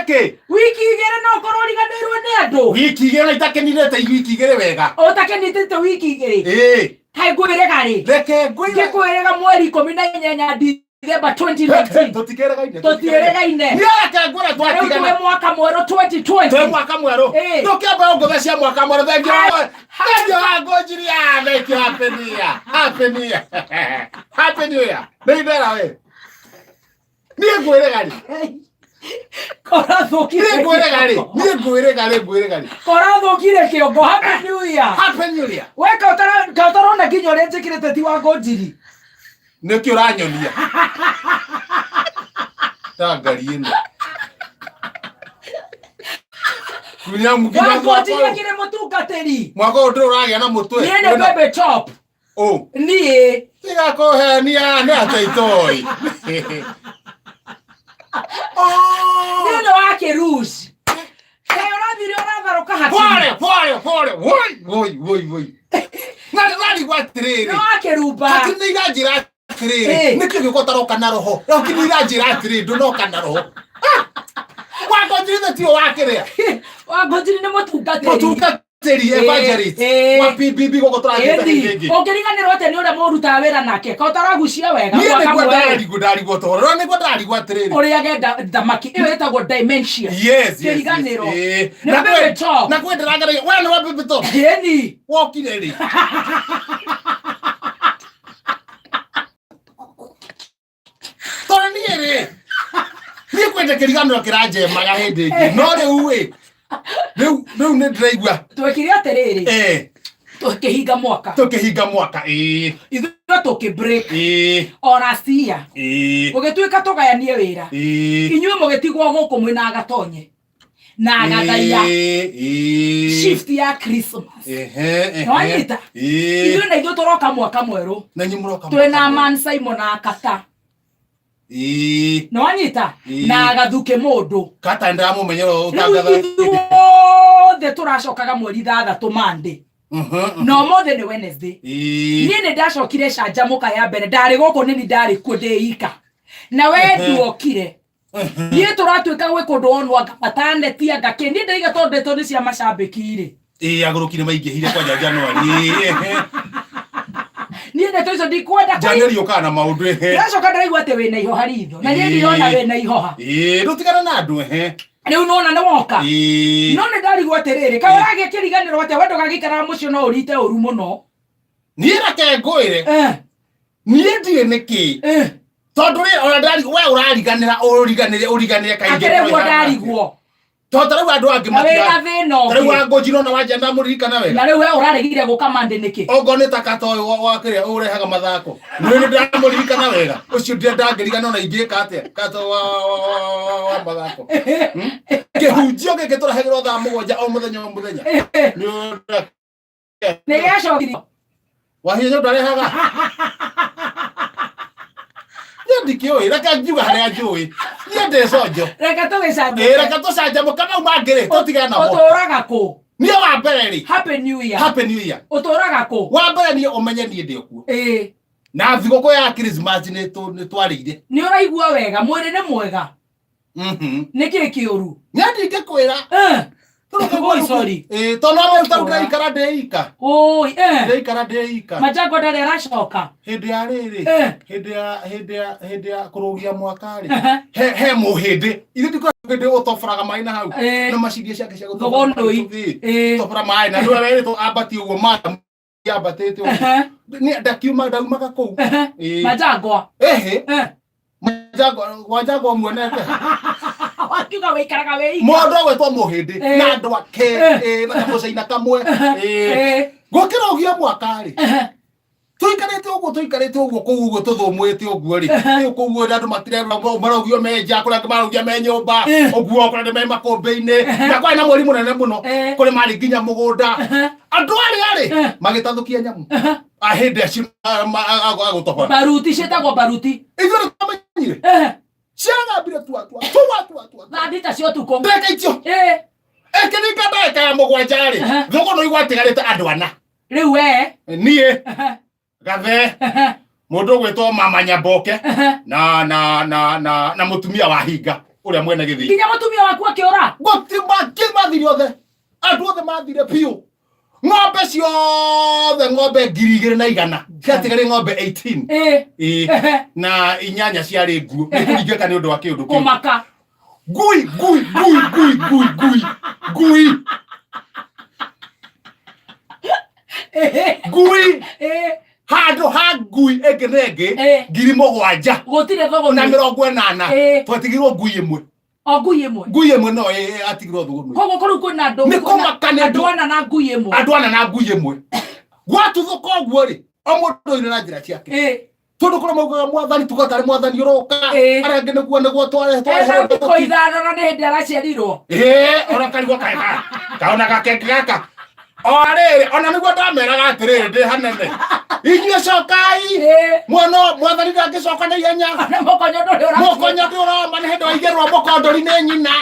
Nĩkĩ? Wiki igĩrĩ no ũkorwo ũriganĩirwo nĩ andũ. Wiki igĩrĩ na itakenirĩte wiki igĩrĩ wega. Ũtakenitĩte wiki igĩrĩ. Ĩĩ. Kaĩ ngwĩrĩga rĩ? Reke ngwĩre. Ngĩkwĩrĩga mweri 18 Dithemba 2019. Tũtikĩrĩgaine. Tũtiĩrĩgaine. Niĩ reke ngwĩre Rĩu twatigana. twĩ mwaka mwerũ 2020. Twĩ mwaka mwerũ. Ĩĩ. Tũkĩamba ngũtha cia mwaka mwerũ. Thengiũ. Thengiũ wa ngũnjiria. Thank you. Happy New Year. Happy New Year. Happy New Year. Nĩ ithera we. Niĩ ngwĩrĩga rĩ. Korathũkire. Niĩ ngwĩrĩga rĩ. Niĩ ngwĩrĩga rĩ ngwĩrĩga rĩ. Korathũkire kĩongo. Happy New Year. Happy New Year. We ka ũtarona nginya ũrĩa njĩkĩrĩte ti wa ngũnjiri. Nĩkĩ ũranyonia? Ta ngari ĩno. Nginya nginya Wa mwaka ngũnjiri ũyũ. akĩrĩ mũtungatĩri. Mwaka ũyũ ndũrĩ ũragĩa na mũtwe. Niĩ nĩ baby top. Ũ. Niĩ. Tiga kũhenia nĩ atĩa itoĩ. Niĩ nĩ wa kĩruci. Kaĩ ũrathire ũratharũka hakiri. Pole pole pole. Woi woi woi woi. Na ndarigwo atĩrĩrĩ. Nĩ wa kĩrumba. Hakiri nĩ iranjĩra atĩrĩrĩ. Ĩ. Nĩkĩ gĩũka ũtaroka na roho? Hakiri nĩ iranjĩra atĩrĩrĩ ndũnoka na roho. Wakwa njirĩte tiwe wakĩrĩa. Wa ngũnjiri nĩ mũtungatĩri. Mũtungatĩri evangelist Ĩ. wa PBB gũkũ tũrathiĩte Ĩni, hĩndĩ ĩngĩ. ũngĩriganĩrwo atĩa nĩ ũrĩa mũrutaga wĩra nake ka ũtaragucia wega Niĩ mwaka nĩguo mwerũ ndarigwo ndarigwo toro. No nĩguo ndarigwo atĩrĩrĩ. ũrĩage thamaki ĩyo ĩtagwo dementia Yes, yes, yes. Kĩriganĩro. Ĩ. Nĩ Na baby top. Na kwĩ ndĩrageragia. We nĩ wa baby top. Ĩni. Wokire rĩ? Tondũ niĩ rĩ, niĩ kwenda kĩriganĩro kĩranjemaga hĩndĩ ĩngĩ. No rĩu ĩ, rĩu rĩu nĩ ndĩraigua. Twekire atĩrĩrĩ. Eh. Tũkĩhinga mwaka. Tũkĩhinga mwaka, ĩĩ. Ithuĩ tũkĩ break. Ĩĩ. O last year. Ĩĩ. Gũgĩtuĩka tũgayanie wĩra. Ĩĩ. Inyuĩ mũgĩtigwo gũkũ mwĩna Gatonye na Gathaiya. Ĩĩ, ĩĩ. Shift ya Christmas. Ehe, ehe. Nĩwanyita? Ĩĩ. Ithuĩ na ithuĩ tũroka mwaka mwerũ. Na inyuĩ mũroka Twĩna mwaka mwerũ. Man Simon na Kata. Ĩĩ. Nĩwanyita? Ĩĩ. Na Gathukĩ mũndũ. Kata ndĩramũmenyera Rĩu ũtangatha. ithuothe tũracokaga mweri ithathatũ Monday. Na ũmũthĩ nĩ Wednesday. Ĩĩ. Niĩ nĩ ndacokire canjamũka ya mbere ndarĩ gũkũ nĩni ndarĩ kuo ndĩ ika. Na we nduokire. Niĩ tũratuĩka gwĩ kũndũ wonwo anga mataneti anga kĩ. Niĩ ndaiga tondũ ndeto nĩ cia macambĩki rĩ. Ĩĩ agũrũki nĩ maingĩhire kwanja January. Ĩĩ, ehe. Niĩ ndeto icio ndikwenda kũi- January yũkaga na maũndũ ehe. Ndĩracoka ndĩraigua atĩ wĩna ihoha ritho. Na niĩ ndirona wĩna ihoha. Ĩĩ ndũtigana na andũ ehe. Rĩu nona nĩ woka. Ĩĩ. No nĩ ndarigwo atĩrĩrĩ, kaĩ ũragĩa kĩriganĩro atĩa we ndũgagĩikaraga mũciĩ no ũrite ũru mũno. Niĩ reke ngwĩre. Eh. Niĩ ndirĩ nĩkĩ. Eh. Tondũ rĩ ona ndari we ũrariganĩra ũriganĩre ũriganĩre kaingĩ. Akĩrĩ guo ndarigwo. Tondũ ta rĩu andũ angĩ Na wĩna matira. thĩna Ta rĩu ũngĩ. wangũnji nona wanja ndamũririkana wega. Na rĩu we ũraregire gũka Monday nĩkĩ? Okorwo nĩ ta kata ũyũ wa kĩrĩa ũrehaga mathako. Nĩ nĩ ndamũririkana wega. Ũcio ndirĩ ndangĩrigana ona ingĩka atĩa. Kata wa mathako. Kĩhunjio gĩkĩ tũrehagĩrwo thaa mũgwanja o mũthenya o mũthenya. Nĩ ũrĩa Nĩ gĩacokirio. Wahinya ndarehaga. Niĩ ndikĩũĩ, reke ngiuga harĩa njũĩ. Niĩ ndĩ conjo. Reke tũgĩcanjamũke. Ĩĩ, reke tũcanjamũke mau mangĩ rĩ, tũtigane namo. Ũtũraga kũ? Niĩ wa mbere rĩ. Happy New Year. Happy New Year. Ũtũraga kũ? Wa mbere niĩ ũmenye niĩ ndĩ kuo. Ĩĩ. Na thigũkũ ya Christmas nĩ twarĩire. Nĩ ũraigua wega, mwĩrĩ nĩ mwega. Nĩ kĩĩ kĩũru? Niĩ ndingĩkwĩra. Eh. Oi, sorry. Ĩĩ, tondũ no rĩu ndĩraikara ndĩ ika. Oi, eh. Ndĩraikara ndĩ ika. Majango ndarĩ aracoka. Hĩndĩ ya rĩrĩ, Eh. hĩndĩ ya hĩndĩ ya hĩndĩ ya kũrũgia mwaka rĩ. Ehe. He mũhĩndĩ. Ithuĩ ndikũra mũhĩndĩ ũtoboraga maĩ na hau. Eh. Na macini ciake cia gũtobora. Thũgũnũi. Ĩĩ. Eh. Tobora maĩ na nĩwe werĩtwo ambatie ũguo maĩ ambatĩte ũguo. Ehe. Nĩ ndakiuma ndaumaga kũu. Ehe. Ĩĩ. Majangwa. Ehe. Eh. Majangwa wajangwa muonete. Wakiuga wĩikaraga wĩ ika. Mũndũ agwĩtwo mũhĩndĩ Eh. na andũ ake Eh. ĩĩ, na kamũcaina kamwe. Ĩĩ. Eh. Gũkĩrũgia mwaka rĩ. Ehe. Tũikarĩte ũguo tũikarĩte ũguo kũu ũguo tũthũmũĩte ũguo rĩ. Rĩu kũu ũguo andũ matirerwo maraugio me nja kũrĩa angĩ maraugio me nyũmba Eh. ũguo kũrĩa angĩ me makũmbĩ-inĩ na kwarĩ na mweri mũnene mũno Eh. kũrĩ marĩ nginya mũgũnda Ehe. andũ arĩa rĩ Eh. magĩtathũkia nyamũ Ehe. ahĩndĩ acio agũtobora Baruti ciĩtagwo baruti. ithuĩ nĩ twamenyire Ehe. ciagambire tua tua tua tua tua Thaa thita cia ũtukũ. ndagĩka icio Eh. ĩkĩringa ndagĩka ya mũgwanja rĩ Ehe. thũgũ nĩ igwatigarĩte andũ ana Rĩu we. niĩ Ehe. gathe Ehe. mũndũ ũgwĩtwo mama nyamboke Ehe. na na na na na mũtumia wa hinga Ũrĩa mwene gĩthĩi. Nginya mũtumia waku akĩũra. Gũtirĩ mathire othe. Andũ othe mathire biũ. Ng'ombe ciothe, ng'ombe 2100 ciatigarĩ ng'ombe 18. Ĩĩ. Na inyanya ciarĩ nguo nĩ kũringĩka nĩ ũndũ wa kĩũndũ kĩu. Kũmaka. Ngui, ngui, ngui, ngui, ngui, ngui, ngui, ngui. Handũ ha ngui ĩngĩ na ĩngĩ 7000 Gũtirĩ thũgũnĩ. Na 80. Twatigirwo ngui ĩmwe. O ngui ĩmwe. Ngui ĩmwe no atigirwo thũgũnĩ. Koguo kũrĩu kwĩna andũ Nĩ kũmaka nĩ andũ ana na ngui ĩmwe. Andũ ana na ngui ĩmwe. Gwatuthũka ũguo rĩ, o mũndũ oire na njĩra ciake, tondũ kũrĩa maugaga mwathani tuga tarĩ mwathani ũroka. Arĩa angĩ nĩguo tware Ena twareherwo. thikũ 5 na nĩ hĩndĩ araciarirwo. Ĩĩ, ona karigwo kaega kaona gakenge gaka o rĩrĩ, ona nĩguo ndameraga atĩrĩrĩ, ndĩ hanene, inyuĩ cokai. Mwana mwathani ndangĩcoka na ihenya. Na mũkonyo ndũrĩ ũraciĩ. Mũkonyo ndĩ ũroma, nĩ hĩndĩ waigĩrwo mũkondori nĩ nyina.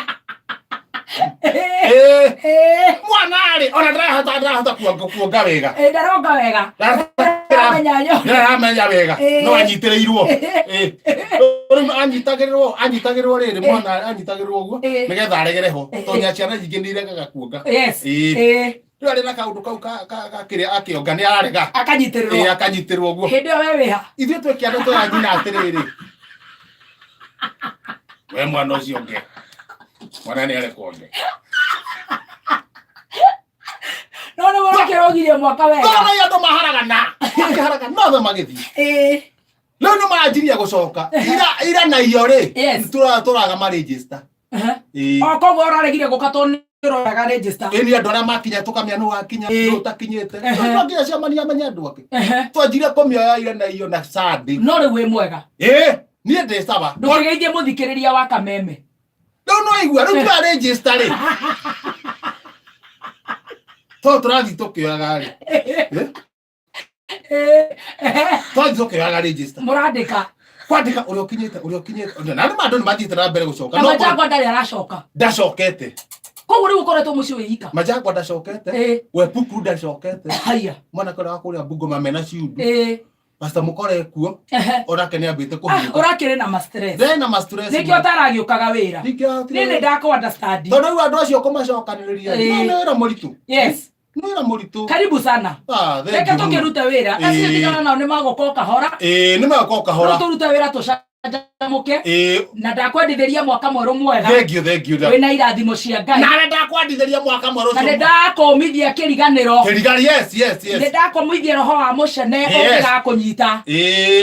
Ĩĩ. Mwana rĩ, ona ndarahota kuonga wega. Ĩĩ, ndaronga wega. Ndaramenya nyo. Ndaramenya wega. No anyitĩrĩirwo. Ĩĩ. Rĩu anyitagĩrĩrwo rĩrĩ, mwana anyitagĩrĩrwo ũguo nĩgetha aregere ho, tondũ ciana nyingĩ nĩ iregaga kuonga. Ĩĩ. Rĩu arĩ na kaũndũ kau ka kĩrĩa, akĩonga nĩ ararega. Akanyitĩrĩrwo. Ĩĩ, akanyitĩrĩrwo ũguo. Hĩndĩ ĩyo we wĩha? Ithuĩ twĩkĩandũ twĩra nyina atĩrĩrĩ, we mwana ũcio ũngĩ, mwana nĩ arekwo onge. No nĩ mũrakĩrogirie mwaka wega. Tondũ andũ maharagana, makĩharagana othe magĩthiĩ. Rĩu nĩ manjirie gũcoka ira ira na iyo rĩ. Tũraga marĩnjĩsta. Ĩĩ. O koguo ũraregire gũka tondũ nĩ ũroraga register. Ĩni andũ arĩa makinya tũkamenya nũ wakinya, nũ ũtakinyĩte. No nginya cemania amenye andũ ake. Twanjirie kũmĩoya ira na iyo na Sunday. No rĩu wĩ mwega? Ĩĩ, niĩ ndĩ sawa. Ndũkĩgeithie mũthikĩrĩria wa kameme. Rĩu no igua rĩu twa register rĩ, tondũ tũrathiĩ tũkĩoyaga rĩ. Twathiĩ tũkĩoyaga register. Mũrandĩka. Kwandĩka ũrĩa ũkinyĩte, ũrĩa ũkinyĩte, na nĩ andũ nĩ mathiĩte na mbere gũcoka. Na No Majangwa ndarĩ aracoka? Ndacokete. Koguo rĩu ũkoretwo mũciĩ wĩ ika? Majangwa ndacokete. Wepukuru ndacokete. Haya. Mwanake ũrĩa wa kũrĩa Bungoma mena ciundu. Pastor Mũkore kuo. Onake nĩ ambĩte kũhurũka. Ũrakĩrĩ na ma stress. Ndĩrĩ na ma stress. Nĩkĩo ũtaragĩũkaga wĩra. Niĩ nĩ ndakũ understand. Tondũ rĩu andũ acio kũmacokanĩrĩria nĩ wĩra mũritũ. Nĩ wĩra mũritũ. Karibu sana. Ah, thank Reke you mũno. tũkĩrute wĩra. Acio tigana nao nĩ magũka o kahora. Ĩĩ, nĩ magũka o kahora. Rĩu tũrute wĩra tũcanjamũke. Na ndakwendithĩria mwaka mwerũ mwega. Thank you, thank you. Wĩna irathimo cia Ngai. Nawe ndakwendithĩria mwaka mwerũ Na ũcio. nĩ ndakũmithia kĩriganĩro. Kĩriganĩro, yes, yes, yes. Nĩ ndakũmithia roho wa mũcene ũngĩgakũnyita.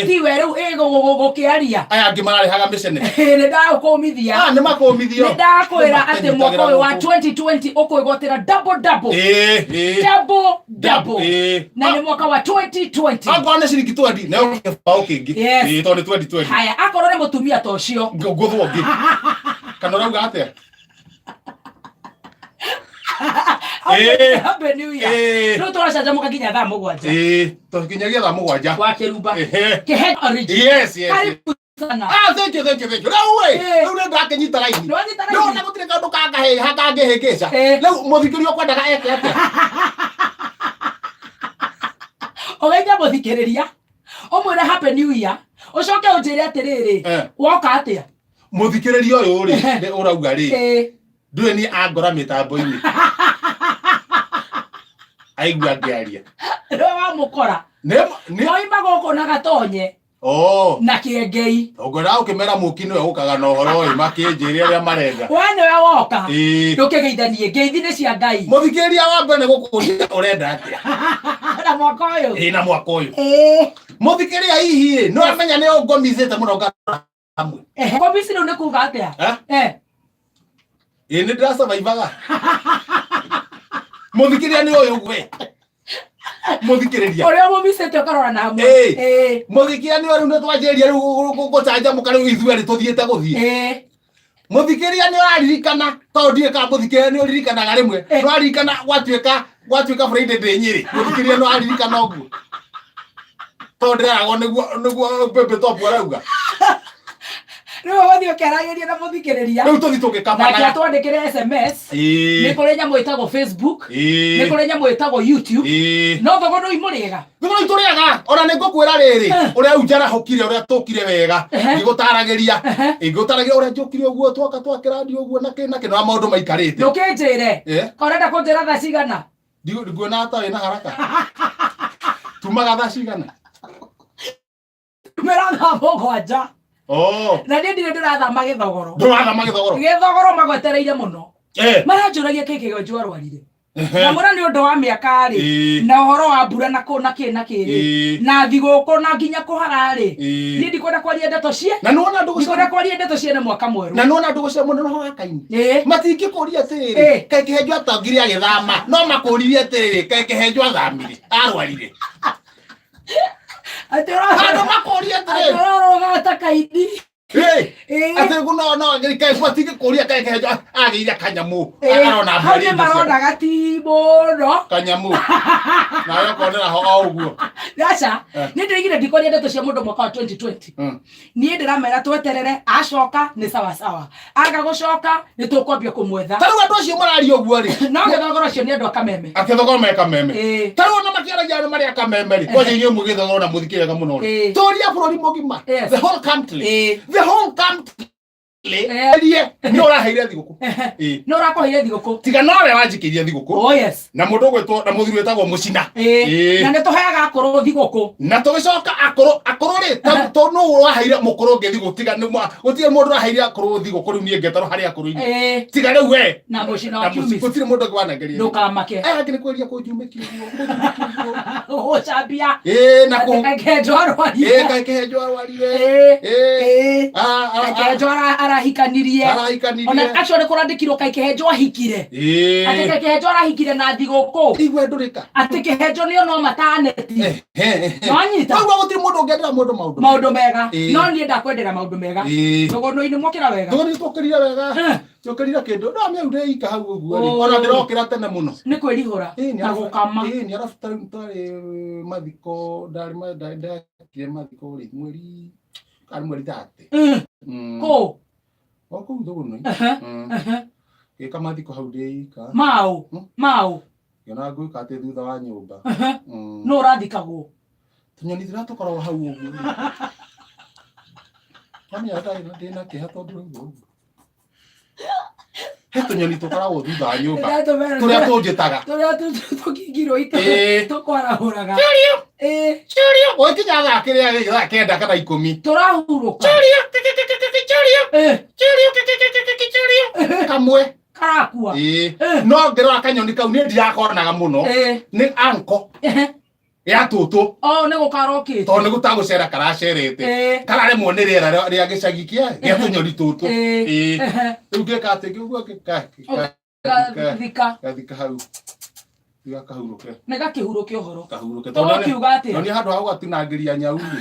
Tiwe rĩu ĩ gũkĩaria. Aya angĩ mararĩhaga mĩcene. Nĩ ndagũkũmithia. Ah, nĩ makũmithio. Nĩ ndakwĩra atĩ Nĩmakũnyitagĩra mwaka ũyũ wa gũkũ. 2020 ũkwĩgwatĩra double double. Ĩĩ, ĩĩ. Double double. Ĩĩ. Na nĩ mwaka wa 2020. Akorwo nĩ ciringi 20, nayo kĩbaũ kĩngĩ. Ĩĩ, tondũ nĩ 2020. Haya, akorwo nĩ mũtumia ta ũcio. Ngũthwo ũngĩ. Kana ũrauga atĩa? Happy New Year. Rĩu tũracanjamũka nginya thaa 7. Ĩĩ, tũkinyagia thaa 7. Wa kĩrumba. Kĩhe origin. Yes. Karibu sana. Ah, thank you, thank you, thank you. Rĩu ĩ, rĩu nĩ ndakĩnyita raini. Nĩwanyita Rĩu raini? ona gũtirĩ kaũndũ kangĩhĩngĩca. Rĩu mũthikĩrĩria ũkwendaga eke atĩa? Ũgeithie mũthikĩrĩria. Ũmwĩre Happy New Year. Ũcoke ũnjĩre atĩrĩrĩ, woka atĩa? Mũthikĩrĩria ũyũ rĩ, nĩ ũrauga rĩ, ndũĩ niĩ angora mĩtambo-inĩ. Aigua ngĩaria. Nĩwe wamũkora. Nĩ Moima gũkũ na gatonye. Oh. Na kĩengei. Ũngĩenda ũkĩmera mũki nĩwe ũkaga na ũhoro ũyũ makĩnjĩre ũrĩa marenda. We nĩwe woka. Ĩĩ. Ndũkĩgeithanie. Ngeithi nĩ cia Ngai. Mũthikĩrĩria wa mbere nĩ gũkũria ũrenda atĩa? Na mwaka ũyũ. Ĩĩ, na mwaka ũyũ. Mũthikĩrĩria hihi ĩ, nĩ wamenya nĩ ũngomithĩte mũno hamwe. Komisi rĩu nĩ kuga atĩa? Eh? Ĩĩ, nĩ ndĩrasurvivaga. Mũthikĩrĩria nĩ ũyũ gwe. Mũthikĩrĩria. Ũrĩa ũmũmicĩte ũkarora na hamwe. Ĩĩ. Mũthikĩrĩria nĩ rĩu nĩ twanjĩrĩria rĩu gũcanjamũka rĩu ithuĩ erĩ tũthiĩte gũthiĩ. Mũthikĩrĩria nĩ ũraririkana, tondũ ndiũĩ kana mũthikĩrĩria nĩ ũririkanaga rĩmwe. Nĩ ũraririkana gwatuĩka Friday ndĩ Nyĩrĩ. Mũthikĩrĩria nĩ ũraririkana ũguo. Tondũ ndĩreragwo nĩguo Baby Top arauga. Rĩu ũgũthiĩ ũkĩaragĩria na mũthikĩrĩria. Rĩu tũthi Nake tũgĩkabanaga. atwandĩkĩre SMS. Nĩ kũrĩ nyamũ ĩtagwo Facebook. Nĩ kũrĩ nyamũ ĩtagwo YouTube. No thogono imũrĩega. Thogoro itũrĩaga ona nĩ ngũkwĩra rĩrĩ ũrĩa rĩu njarahũkire ũrĩa tũkire wega ngĩgũtaragĩria ngĩgũtaragĩria ũrĩa njũkire ũguo twoka twakĩrandio ũguo na kĩ na kĩ na maũndũ maikarĩte. Ndũkĩnjĩre. Ka ũrenda kũnjĩra thaa cigana? Nguona ta wĩna haraka. Tumaga thaa cigana? Mĩra thaa 7. Oh. Na niĩ ndirĩ ndĩrathama gĩthogoro. Ndũrathama gĩthogoro. Gĩthogoro magwetereire mũno. Maranjũragia kĩ kĩgonju arwarire. Na mũra nĩ ũndũ wa mĩaka rĩ na ũhoro wa mbura na kũ na kĩ na kĩ rĩ na thigũkũ na nginya kũhara rĩ niĩ ndikwenda kwaria ndeto cie Na nĩwona ndũgũ ndikwenda kwaria ndeto ciene mwaka mwerũ. Na nĩwona ndũgũ cia mũnene wa Kaini. Matingĩkũria atĩrĩrĩ kaĩ kĩhenjo atongire agĩthama, no makũririe atĩrĩrĩ kaĩ kĩhenjo athamire arwarire. Atĩ Andũ makũria atĩrĩrĩ ũrorogata kaini. Atĩ no no kaĩ matingĩkũria kaĩ kĩhenjo agĩire kanyamũ arona Hau nĩ maronaga ti mũno. Kanyamũ nawe ũkonera ho o ũguo. Aca, niĩ ndĩraigire ndikwaria ndeto cia mũndũ mwaka wa 2020. Niĩ ndĩramera tweterere acoka nĩ sawasawa, aga gũcoka nĩ tũkwambia kũmwetha. Ta rĩu andũ acio mararia ũguo rĩ, No gĩthogoro ũcio nĩ andũ a Kameme. Akĩthogoro me Kameme. Ta rĩu ona makĩaragia andũ marĩ a Kameme rĩ, kwanja inyuĩ mũgĩthogoro na mũthikĩ wega mũno rĩ, tũria bũrũri mũgima, the whole country, the whole country rie nĩ ũraheire thigũkũ. Nĩ ũrakũheire thigũkũ. Tiga nowe wanjikĩirie thigũkũ. Oh yes. Na mũndũ ũgwĩtwo na mũthuri wĩtagwo Mũcina. Na nĩ tũheaga akũrũ thigũkũ. Na tũgĩcoka akũrũ akũrũ rĩ, to nũ waheire mũkũrũ ũngĩ thigũkũ, tiga nĩ gũtirĩ mũndũ ũraheire akũrũ thigũkũ rĩu niĩ ngeterwo harĩ akũrũ-inĩ. Tiga rĩu we. Na Mũcina wa Kiumist. Gũtirĩ mũndũ ũngĩ wanengeria. Ndũkamake. Aya angĩ nĩ kwĩria kũnjumĩkia ũguo, kũnjumĩkia ũguo. Gũcambia. Na kũ. Kaĩ kĩhenjo arwarire. Kaĩ kĩhenjo arwarire. Kaĩ kĩhenjo arahikanirie. Arahikanirie. Ona actually kũrandĩkirwo kaĩ kĩhenjo ahikire. Atĩ kaĩ kĩhenjo arahikire na thigũkũ. Igua ndũrĩka. Atĩ kĩhenjo nĩo no mataneti. Nĩwanyita? Koguo gũtirĩ mũndũ ũngĩendera mũndũ maũndũ. Maũndũ mega. No niĩ ndakwendera maũndũ mega. Thũgũnũ-inĩ mwokĩra wega. Thũgũnũ-inĩ twokĩrire wega. Njũkĩrire kĩndũ no mĩau ndĩika hau ũguo rĩ, ona ndĩrokĩra tene mũno. Nĩ kwĩrihũra na gũkama. Ĩĩ nĩ arabu ta rĩu twarĩ mathiko, ndarĩ ndekire mathiko rĩ, mweri karĩ mweri 30. Kũ? O kũu Thũgũnũ. Ngĩka mathiko hau ndĩika. Maũ? Maũ? Ngĩona ngwĩka atĩ thutha wa nyũmba. Nũ ũrathikagwo? Tũnyoni tũrĩa tũkoragwo hau ũguo. Wamenya ndĩna kĩeha tondũ rĩu ũguo. He tũnyoni tũkoragwo thutha wa nyũmba tũrĩa tũnjĩtaga. Tũrĩa tũkingirwo tũkwarahũraga. Gũgĩkinya thaa kĩrĩa gĩ thaa 9 kana 10. Tũrahurũka. Kamwe. Karakua. No ngĩrora kanyoni kau niĩ ndirakonaga mũno. Nĩ anko. Ya tũtũ. Oh, nĩ gũkarokĩte. Tondũ nĩ gũtagũcera karacerete. Kararemwo nĩ rĩera rĩa gĩcagi kĩa gĩa tũnyoni tũtũ. Rĩu ngĩka atĩ ngĩigua Gathika. Gathika hau. Gakahurũke. Nĩ gakĩhurũke ũhoro. Kahurũke. Tondũ ũkiuga atĩa? Nĩ handũ ha gũgatinangĩria nyau rĩ.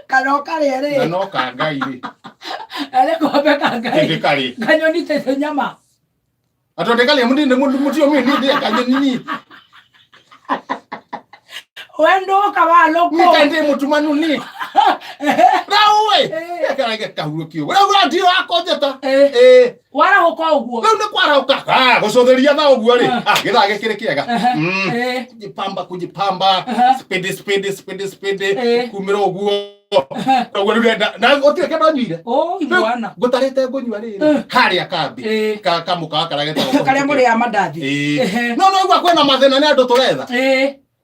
Kana ũkarĩa rĩ. Na no ka Ngai rĩ. Arĩ kombe ka Ngai. Ndĩkarĩ. Kanyoni tete nyama. Andũ ndĩkarĩa mũnini mũtio mimi ndĩ kanyoni ni. Wendo ka wa loko. Ni kandi mũtumanu ni. Rau we. Karage kahurũkio. Rau randi wakonjeta. Warahũka ũguo. Rĩu nĩ kwarahũka. Ah, gũcũthĩria thaa ũguo rĩ. Ah, gĩthaa gĩkĩrĩ kĩega. Kujipamba kujipamba. Spidi spidi spidi spidi. Kumĩra ũguo. Ũguo rĩu ndenda na gũtirĩ kĩndũ nyuire. Oi mwana. Ngũtarĩte ngũnyua rĩrĩ. Harĩa kambi. Ka kamũkawa karĩa getagwo. Karĩa mũrĩaga mandathi. No no igua kwĩna mathĩna nĩ andũ tũretha.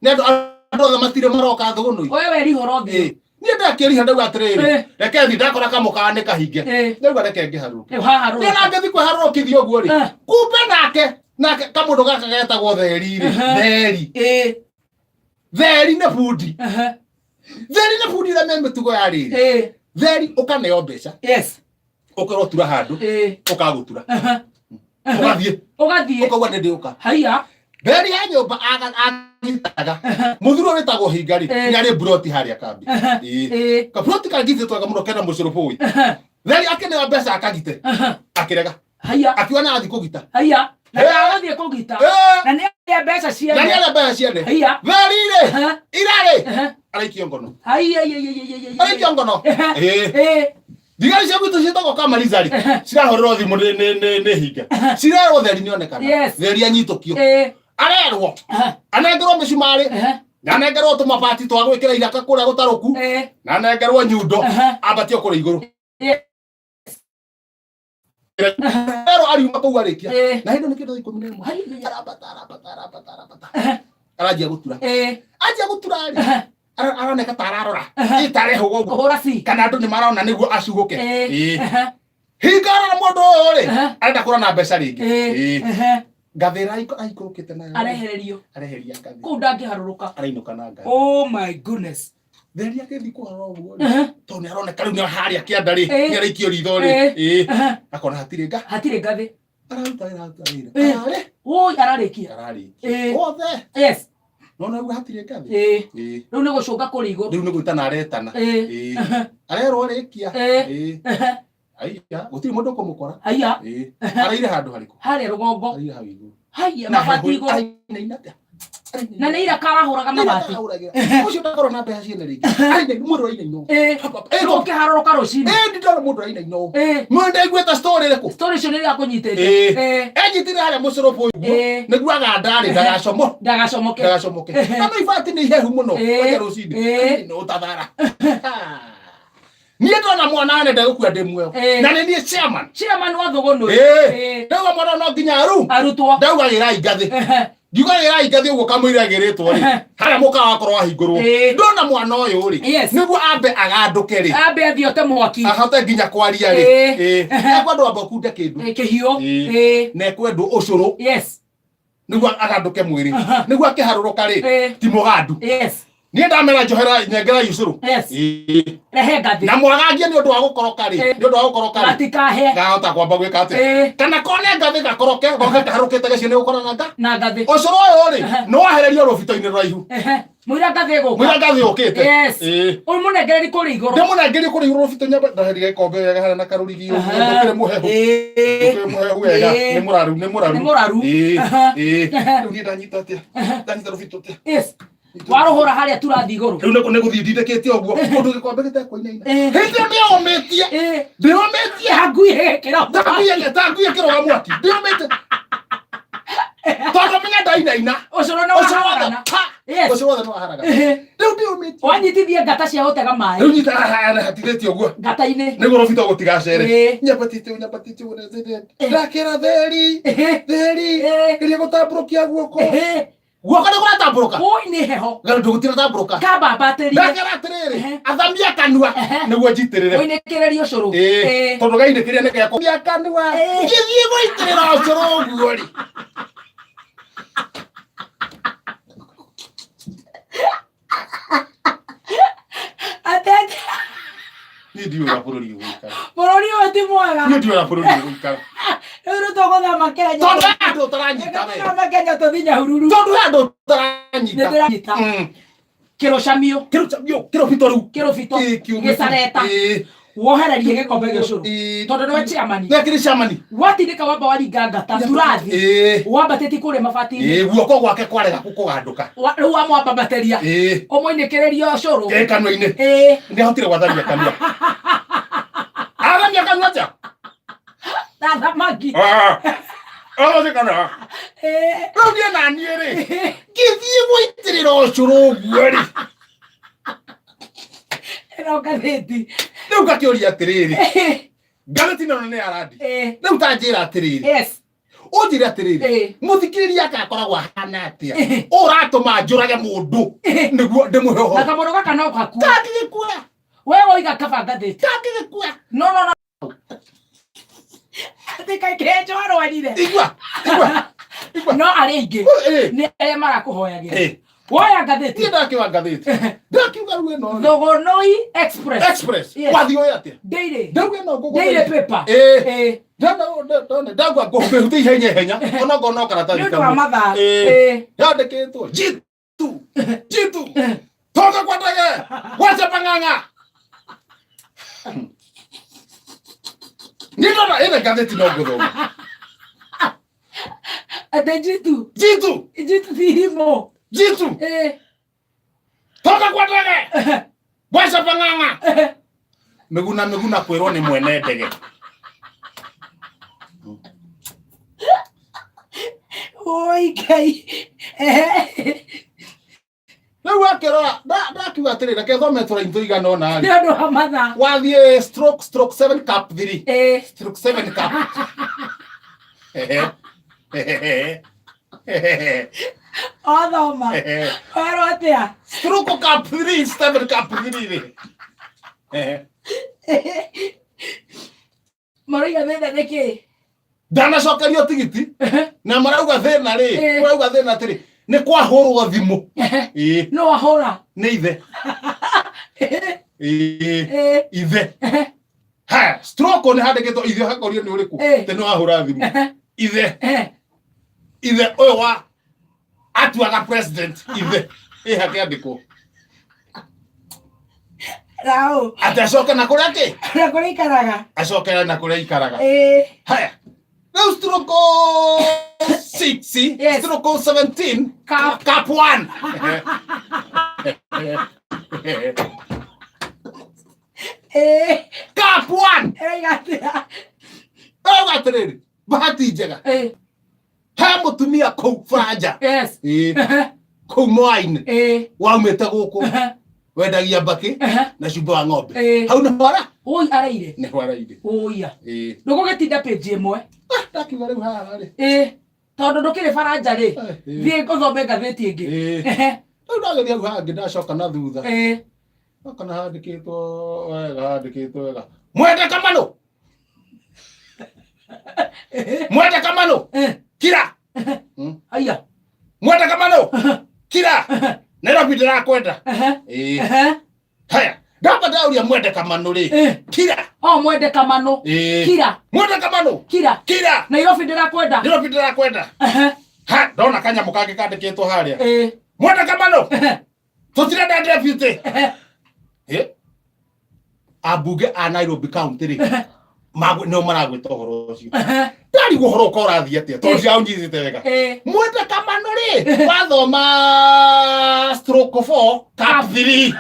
Nĩ andũ andũ othe matirĩ maroka thũgũnũ. We werihũra ũthiĩ. Niĩ ndakĩriha ndauga atĩrĩrĩ, reke thiĩ ndakora kamũkawa nĩ kahinge. Ndauga reke ngĩharũrũke. Rĩu haha Niĩ na ngĩthiĩ kwĩharũrũkithia ũguo rĩ, kumbe nake nake kamũndũ gaka getagwo Theri rĩ, Theri. Theri nĩ bundi. Theri nĩ bundi ũrĩa me mĩtugo ya rĩrĩ. Theri ũkaneo mbeca. Ũkerwo tura handũ, ũkagũtura. Ũgathiĩ. Ũgathiĩ. Ũkauga nĩ ndĩũka. Haiya. Theri ya nyũmba agitaga. Mũthuri ũyũ wĩtagwo Hinga rĩ, nĩ arĩ mburoti harĩa kambi. Kaburoti kangitĩtwo wega mũno kena mũcũrũbũi. Theri akĩneo mbeca akagite. Akĩrega. Haiya. Akiuga nĩ arathiĩ kũgita. Haiya. Na ndagũthiĩ kũgita. Na nĩ arĩa mbeca Na nĩ ciene. arĩa mbeca ciene. Haiya. Theri-rĩ, Aha. irarĩ Aha. araikio ngono. Haiya, haiya, haiya, haiya, haiya. Araikio ngono. Ĩĩ. Ĩĩ. Thigari cia gwitũ ciĩtagwo kamarizari cirahũrĩrwo thimũ nĩ hinga. Cirerwo theri nĩonekana. Yes. Theri anyitũkio. Ĩĩ. Arerwo Aha. anengerwo mĩcumarĩ Aha. na anengerwo tũmabati twa gwĩkĩra iraka kũrĩa gũtarũku Ĩĩ. na anengerwo nyundo Aha. ambatio kũrĩa igũrũ. Yes. Erwo ariuma kũu arĩkia. Ĩĩ. Na hĩndĩ nĩ kĩndũ 11. Haiya. Arambata arambata arambata arambata. Aranjia gũtura. Ĩĩ. Anjia gũtura rĩ. Aha. Aroneka ta ararora. Aha. Ĩ ta arehũga ũguo. Kũhũra ci. Kana andũ nĩ marona nĩguo acugũke. Ĩĩ. Ĩĩ. Aha. Hinga arora mũndũ ũyũ rĩ. Aha. Arenda kũra na mbeca rĩngĩ. Ĩĩ. Ĩĩ. Aha. Ngathĩ ĩrĩa aikũrũkĩte nayo. Arehererio. Areheria ngathĩ. Kũu ndangĩharũrũka. Arainũka na ngathĩ. Oh my goodness. Theri agĩthiĩ kũharũra ũguo rĩ. Aha. Tondũ nĩ aroneka rĩu nĩ harĩa kĩanda rĩ. Ĩĩ. Nĩ araikio ritho rĩ. Ĩĩ. Ĩĩ. Aha. Akona hatirĩ nga. Hatirĩ ngathĩ. Araruta wĩra aruta wĩra. Ĩĩ. Ararĩ. Oi, ararĩkia. Ararĩkia. Ĩĩ. Othe. Yes. Nona rĩu hatirĩ ngathĩ. Ĩĩ. Ĩĩ. Rĩu nĩ gũcũnga kũrĩ igũrũ. Rĩu nĩ gwĩtana aretana. Ĩĩ. Ĩĩ. Aha. Arerwo rĩkia. Ĩĩ. Ĩĩ. Aha. Aiya, gũtirĩ mũndũ ũkũmũkora. Haiya. Ĩĩ. Araire handũ harĩkũ? Harĩa rũgongo. Araire hau igũrũ. Haiya, Na mabati heho- igũrũ. Arainaina atĩa? Na nĩ iraka arahũraga mabati. Arahũragĩra. Ũcio ndakorwo na mbeca ciene rĩngĩ. Arainaina, mũndũ arainaina ũũ. Ĩĩ. Ĩĩ, Rĩu ũkĩharũrũka rũcinĩ. Ĩĩ, ndindona mũndũ arainaina ũũ. Ĩĩ. Mũndũ ndaiguĩte story ĩrĩkũ? Story icio nĩ irakũnyitĩte. Ĩĩ. Ĩĩ. Enyitire harĩa mũcũrũbũ ũguo. Ĩĩ. Nĩguo agandarĩ ndagacomo. Ndagacomoke. Ndagacomoke. Na no ibati nĩ ihehu mũno. Ĩĩ. Kwanja rũcinĩ. Ĩĩ. Nĩ ũtathara. Niĩ ndona mwana nĩ ndegũkua ndĩ muoyo. Ĩĩ. Na nĩ niĩ chairman. Chairman wa Thũgũnũ. Ĩĩ. Ĩĩ. Ndauga mwana no nginya aru. Arutwo. Ndauga gĩrai ngathĩ. Ehe. Ngiuga gĩrai ngathĩ ũguo kamũira ĩgĩrĩtwo rĩ. Harĩa mũkawa wakorwo wahingũrwo. Ĩĩ. Ndona mwana ũyũ rĩ. Yes. Nĩguo ambe agandũke rĩ. Ambe athiĩ ote mwaki. Ahote nginya kwaria rĩ. Ĩĩ. Ĩĩ. Ekwendwo ambe ũkunde kĩndũ. Ĩĩ, Kĩhiũ. Ĩĩ. Ĩĩ. Na ekwendwo ũcũrũ Yes. nĩguo agandũke mwĩrĩ. Aha. Nĩguo akĩharũrũka rĩ. Ĩĩ. Ti mũgandu. Yes. Niĩ ndamera njohera nyengera ũcũrũ. Yes. Ĩĩ. Rehe ngathĩ. Na mwagagie nĩ ũndũ wa gũkoroka rĩ. Ĩĩ. Nĩ ũndũ wa gũkoroka rĩ. Gatikahe. Ngahota kwamba gwĩka atĩa? Ĩĩ. Kana kone ngathĩ gakoroke goke kaharũkĩte gĩcio nĩ gũkorana nga. Na ngathĩ. Ũcũrũ ũyũ rĩ Aha. nĩ wahererio rũbito-inĩ rũraihu. Ehe. Mũira ngathĩ ĩgũka. Mũira ngathĩ yũkĩte. Yes. Ĩĩ. Ũmũnengereri kũrĩa igũrũ. Ndĩmũnengerie kũrĩa igũrũ rũbito nyambe ndaheria gĩkombe wega harĩa na karũrigi ũguo Aha. ndũkĩrĩ mũhehu. Ĩĩ. Ndũkĩrĩ mũhehu wega. Ĩĩ. Nĩ mũraru nĩ mũraru. Nĩ mũraru. Ĩĩ. Aha. Ĩĩ. Aha. Rĩu niĩ ndanyita atĩa? Ndanyita rũbito atĩa? Yes. Warũhũra harĩa turathi igũrũ. Rĩu nĩ gũthiĩ ndindĩkĩte ũguo ũndũ gĩkombe gĩtekũinaina. Ĩĩ. Hĩndĩ ĩyo ndĩomĩtie. Ĩĩ. Ndĩomĩtie. Ngui ĩgĩkĩra. Tanguie kĩroga mwaki. Ndĩomĩte. Tondũ menya ndainaina. Ũcũrũ nĩ Ũcũrũ wothe. waharagana. Pa! Yes. Ũcũrũ wothe nĩ waharagana. Ehe. Rĩu ndĩomĩtie. Wanyitithie ngata cia gũtega maĩ. Rĩu nyita haha na hatirĩtie ũguo. Ngata-inĩ. Nĩguo rũbito gũtigacere. Ĩĩ. Nyambatĩte ũũ, nyambatĩte ũũ, ndakĩra theri. Ehe. Theri. Ĩĩ. Geria gũtambũrũkia guoko. Ehe. Guoko nĩ kũratambũrũka. Oi nĩ heho. Gari ndũgũtiratambũrũka. Kambambatĩrie. Ndakĩra atĩrĩrĩ, Ehe. athamia kanua Ehe. nĩguo njitĩrĩre. Ũinĩkĩrĩrie ũcũrũ. Ĩĩ. Ĩĩ. Tondũ gainĩkĩria nĩ geko. Athamia kanua. Ĩĩ. Ngĩthiĩ gũitĩrĩra ũcũrũ ũguo rĩ. Atete. Niĩ ndiũĩ ũrĩa bũrũri ũgũikara. Bũrũri ũyũ ti mwega. Niĩ ndiũĩ ũrĩa bũrũri ũgũikara. Rĩu nĩ tũgũthama Kenya. Tondũ he andũ ũtaranyita we. Tũgũthama Kenya tũthiĩ Nyahururu. Tondũ he andũ Nĩ ũtaranyita. ndĩranyita. Kĩrũcamio. Kĩrũcamio, kĩrũbito rĩu. Kĩrũbito. Ĩĩ, kĩũmĩte. Gĩcareta. Ĩĩ. Wohererie gĩkombe gĩa ũcũrũ. Ĩĩ. Tondũ nĩwe chairman. Nĩ akĩrĩ chairman. Watindĩka wamba waringa ngata turathi. Ĩĩ. Wambatĩtie kũrĩa mabati-inĩ. Ĩĩ, guoko gwake kwarega kũgandũka. Rĩu wamwambatĩria. Ĩĩ. Ũmũinĩkĩrĩrie ũcũrũ. Ĩ kanua-inĩ. Ĩĩ. Nĩ ahotire gwathamia kanua. Athamia kanua atĩa? Na thamaki. Ah. Athamia kanua. Ĩĩ. Rĩu niĩ na niĩ rĩ, ngĩthiĩ gũitĩrĩra ũcũrũ ũguo rĩ. Ĩno ngathĩti. Rĩu ngakĩũria atĩrĩrĩ, ngathĩti ĩno nĩ ya randi. Ĩĩ. Rĩu ta njĩra atĩrĩrĩ, Yes. ũnjĩre atĩrĩrĩ, Ĩĩ. mũthikĩrĩria akakoragwo ahana atĩa? Ũratũma njũrage mũndũ nĩguo ndĩmũhe Na ũhoro. kamũndũ gaka no gakue. Kangĩgĩkua, We woiga kaba ngathĩti. kangĩgĩkua. No no no. Atĩ kaĩ kĩrenjo arwarire. Igua, igua, igua. No arĩa aingĩ Ĩĩ. nĩ arĩa marakũhoyagĩra. Ĩĩ. Woya ngathĩti. Niĩ ndakiuga ngathĩti. Ndakiuga rĩu ĩno rĩ. Thogonoi Express. Express. Yes. Wathiĩ ũĩ atĩa? Daily. Ndauga ĩno ngũgũ. Daily paper. Ĩĩ. Ĩĩ. Ndona ndagwa ngũhute ihenya ihenya. Ona ngona karatathi Nĩ ũndũ wa kamwe. mathaa. Ĩĩ. Ĩĩ. Yandĩkĩtwo Jitu. Jitu. Toka kwa ndege. Wacha pang'ang'a. Niĩ ndona ĩno ngathĩti no ngũthoma. Atĩ Jitu. Jitu. Jitu ti irimũ. Jitu. Ĩĩ. Toka kwa ndege. Bwaca pang'ang'a. Mĩguna mĩguna kwĩrwo nĩ mwene ndege. Oi Ngai. Ehe. Rĩu akĩrora ndakiuga atĩrĩ reke thome tũraini tũigana ũna Nĩ rĩ. ũndũ wa mathaa. Wathiĩ stroke stroke 7 cap 3. Ĩĩ. Stroke 7 cap. Ehe. Ehe. Ehe. Othoma. Ehe. Werwo atĩa? Stroke cap 3 7 cap 3 rĩ. Ehe. Maroiga thĩna nĩ kĩ? Ndanacokerio tigiti na marauga thĩna rĩ Eh. marauga thĩna atĩrĩ nĩ kwahũrwo thimũ. Ĩĩ. No ahũra. Nĩ ithe. Ĩĩ. Ĩĩ. Ithe. Ha, stroke nĩ handĩkĩtwo ithe hakorio nĩ ũrĩkũ? Eh. Tĩ nĩ wahũra thimũ. Ithe. Ehe. Ithe ũyũ wa atuaga president ithe. Ĩ hakĩandĩkwo. Raũ. Atĩ acoke na kũrĩa kĩ? Na kũrĩa ikaraga. Acoke na kũrĩa ikaraga. Ĩĩ. Haya. Rĩu stroke 6, Yes. stroke 17, Cap. cap 1. Ĩĩ. Cap 1. Ĩroiga atĩa? Rauga atĩrĩrĩ, bahati njega. Ĩĩ. He mũtumia kũu baranja. Yes. Ĩĩ. Kũu Moainĩ. Ĩĩ. Waumĩte gũkũ. Wendagia mbakĩ na cumbĩ wa ng'ombe. Ĩĩ. Hau nĩho ara? Ũi araire. Nĩho araire. Ũia. Ĩĩ. Ndũgũgĩtinda page ĩmwe. Ah, ndakiuga rĩu haha rĩ. Ĩĩ. Tondũ ndũkĩrĩ baranja rĩ. Ĩĩ. Thiĩ ũthome ngathĩti ĩngĩ. Ĩĩ. Ehe. Rĩu ndageria hau hangĩ ndacoka na thutha. Ĩĩ. Kana handĩkĩtwo wega, handĩkĩtwo wega. Mwende Kamanũ. Mwende Kamanũ. Kira. Aya. Mwende Kamanũ. Kira. Nairobi ndĩrakwenda. Ĩĩ. Haya. Ndamba ndauria Mwende Kamanũ rĩ. Kira. O Mwende Kamanũ. Ĩĩ. Kira. Mwende Kamanũ. Kira. Kira. Nairobi ndĩrakwenda. Nairobi ndĩrakwenda. Ha, ndona kanyamũ kangĩ kandĩkĩtwo harĩa. Ĩĩ. Mwende Kamanũ. Tũtirenda deputy. Eh? Ambunge a Nairobi County rĩ nĩo maragwĩta ũhoro ũcio. Ndarigwo ũhoro ũka ũrathiĩ atĩa tondũ ndiraũnyitĩte wega. Mwende Kamanũ rĩ wathoma stroke 4 cap 3.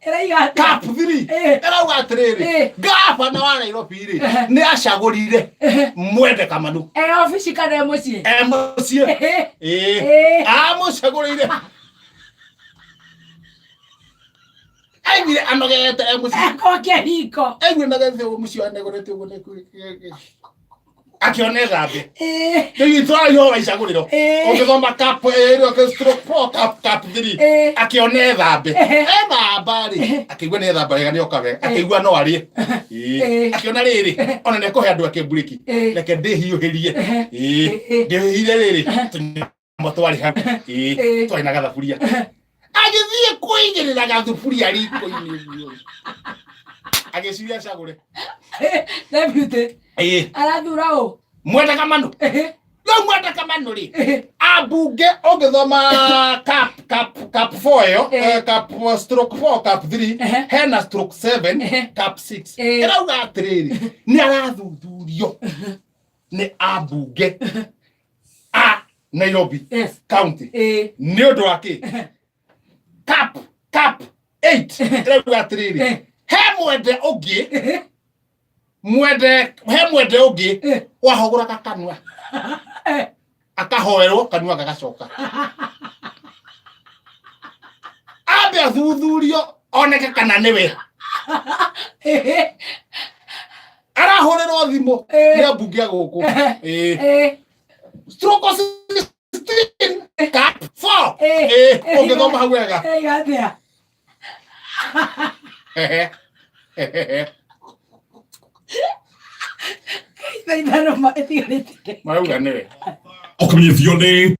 Ĩraiga atĩa? Cap 3. Ĩrauga atĩrĩrĩ, gavana wa Nairobi rĩ nĩ acagũrire Mwende Kamanũ. E obici kana e mũciĩ? E mũciĩ. Ĩĩ. Amũcagũrĩire. Aiguire anogete e mũciĩ. Gwake riko. Aiguire anogete ũguo mũciĩ anegorete ũguo nĩ akĩona ĩthambe. Rĩu itwara wa icagũrĩro. Ũngĩthoma cap ĩrĩa stroke 4 cap cap 3. Akĩona ĩthambe. Ethamba rĩ, akĩigua nĩ ethamba wega nĩ oka wega. Akĩigua no arĩe. Ĩĩ. Akĩona rĩrĩ, ona nĩ ekũhe andũ ake mburĩki. Reke ndĩhiũhĩrie. Ĩĩ. Ndĩhiũhĩrie rĩrĩ, tũnyamũ twarĩ hau. Ĩĩ. Twarĩ na gathaburia. Agĩthiĩ kũigĩrĩra gathuburia riko-inĩ ũguo. Agĩciria acagũre. Deputy. Ĩĩ. Arathura ũ? Mwende Kamanũ. Rĩu Mwende Kamanũ rĩ, ambunge ũngĩthoma cap cap cap 4 ĩyo, cap stroke 4 cap 3, hena stroke 7 cap 6. Ĩrauga atĩrĩrĩ, nĩ arathuthurio nĩ ambunge a Nairobi County nĩ ũndũ wa kĩ? Cap cap 8 ĩrauga atĩrĩrĩ, he mwende ũngĩ mwende he mwende ũngĩ wahũgũraga kanua akahoerwo kanua gagacoka ambe athuthurio oneke kana nĩwe arahũrĩrwo thimũ nĩ ambunge a gũkũ. Ĩĩ. Stroke 16 cap 4. Ĩĩ, ũngĩthoma hau wega. Ĩraiga atĩa? Thaa ithano ĩtigarĩte. Marauga nĩwe. Ũkamenyithio nĩ